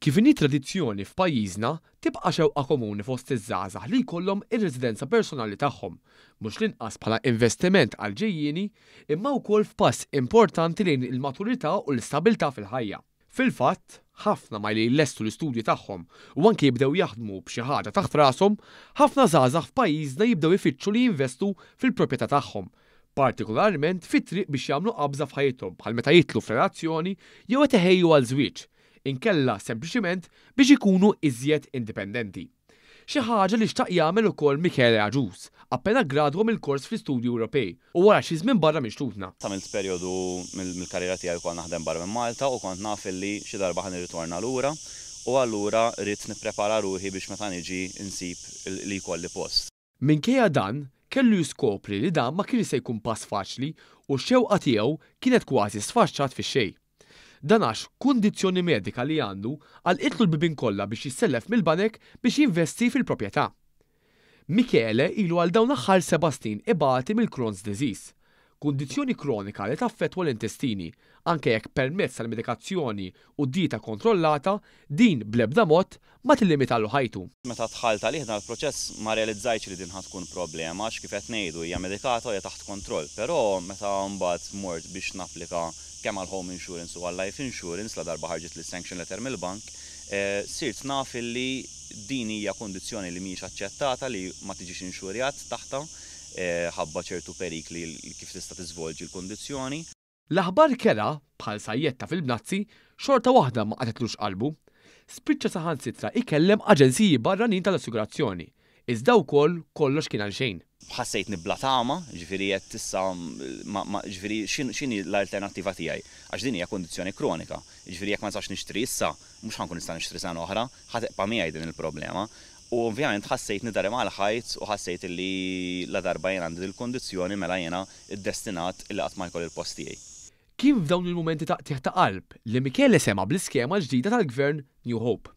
Kif inhi tradizzjoni f'pajjiżna, tibqa' xewqa komuni fost iż-żgħażagħ li jkollhom ir-residenza personali tagħhom, mhux l-inqas bħala investiment għall-ġejjieni, imma wkoll f'pass importanti lejn il-maturità u l-istabilità fil-ħajja. Fil-fatt, ħafna malli jlestu l-istudji tagħhom u anke jibdew jaħdmu b'xi ħaġa taħt rashom, ħafna żgħażagħ f'pajjiżna jibdew ifittxu li jinvestu fil-proprjetà tagħhom, partikolarment fit-triq biex jagħmlu qabża f'ħajjithom bħal meta jidħlu f'relazzjoni jew qed iħejju għal żwieġ, inkella sempliċiment biex ikunu iżjed indipendenti. Xi ħaġa li xtaq jagħmel ukoll Michele Agius, appena ggradwa mill-kors fl-Istudji Ewropej u wara xi żmien barra minn xtutna. Għamilt perjodu mill-karriera tiegħi wkoll naħdem barra minn Malta u kont naf illi xi darba ħa nirritorna lura u allura ridt nipprepara ruħi biex meta niġi nsib li jkolli post. Minkejja dan, kellu jiskopri li dan ma kienx se jkun pass faċli u x-xewqa tiegħu kienet kważi sfaxxat fix-xejn. Dan għax kundizzjoni medika li għandu għalqitlu l-bibien kollha biex jissellef mill-banek biex jinvesti fil-proprjetà. Michele ilu għal dawn l-aħħar seba' snin ibati mill-Crohn's disease, kundizzjoni kronika li taffettwa l-intestini, anke jekk permezz tal-medikazzjoni u dieta kontrollata, din bl-ebda mod ma tillimitalu ħajtu. Meta dħalt għalih dan il-proċess ma realizzajtx li din ħa tkun problema għax kif qed ngħidu hija medikata u hija taħt kontroll. Però meta mbagħad mort biex napplika kemm għal home insurance u għal life insurance ladarba ħarġitli s-sanction letter mill-bank, sirt naf illi din hija kundizzjoni li mhijiex aċċettata li ma tiġix inxurjat taħtha ħabba ċertu perikli kif tista' tiżvolġi l-kundizzjoni. L-aħbar kerha, bħal sajjetta fil-bnazzi, xorta waħda ma qatgħetlux qalbu. Spiċċa saħansitra ikellem aġenziji barranin tal-assigurazzjoni, iżda wkoll kollox kien għalxejn. Ħassejtni bla tama, jiġifieri għedt issa ma, ma, jiġifieri x'inhi l-alternattiva tiegħi? Għax din hija kundizzjoni kronika. Jiġifieri jekk ma nistax nixtri issa, mhux ħa nkun nista' nixtri sena oħra, ħa tibqa' miegħi din il-problema. U ovvjament ħassejtni dari mal-ħajt u ħassejt li ladarba jien għandi dil-kundizzjoni mela jiena ddestinat li qatt ma jkolli l-post tiegħi. Kien f'dawn il-mumenti ta' qtigħ ta' qalb li Michele sema' bl-iskema l-ġdida tal-Gvern New Hope.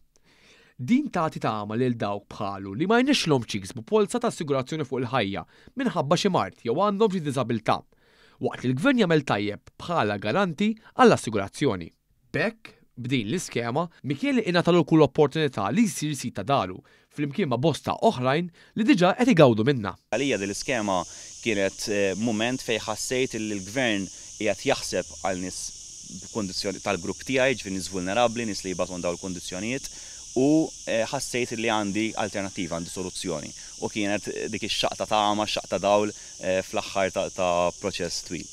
Din tagħti tama lil dawk bħalu li ma jnexxilhomx jiksbu polza ta' assigurazzjoni fuq il-ħajja minħabba xi mard jew għandhom xi diżabilità, waqt li l-Gvern jagħmel tajjeb bħala garanti għall-assigurazzjoni. B'hekk, b'din l-iskema, Michele ingħatalu kull opportunità li jsir sid ta' daru, flimkien ma' bosta oħrajn li diġà qed igawdu minnha. Għalija din l-iskema kienet mument fejn ħassejt li l-Gvern qiegħed jaħseb għal nies b'kundizzjoni tal-grupp tiegħi, jiġifieri nies vulnerabbli, nies li jbatu minn dawn il-kundizzjonijiet u ħassejt li għandi alternattiva, għandi soluzzjoni. U kienet dik ix-xaqq ta' tama, x-xaqq ta' dawl fl-aħħar ta' proċess twil.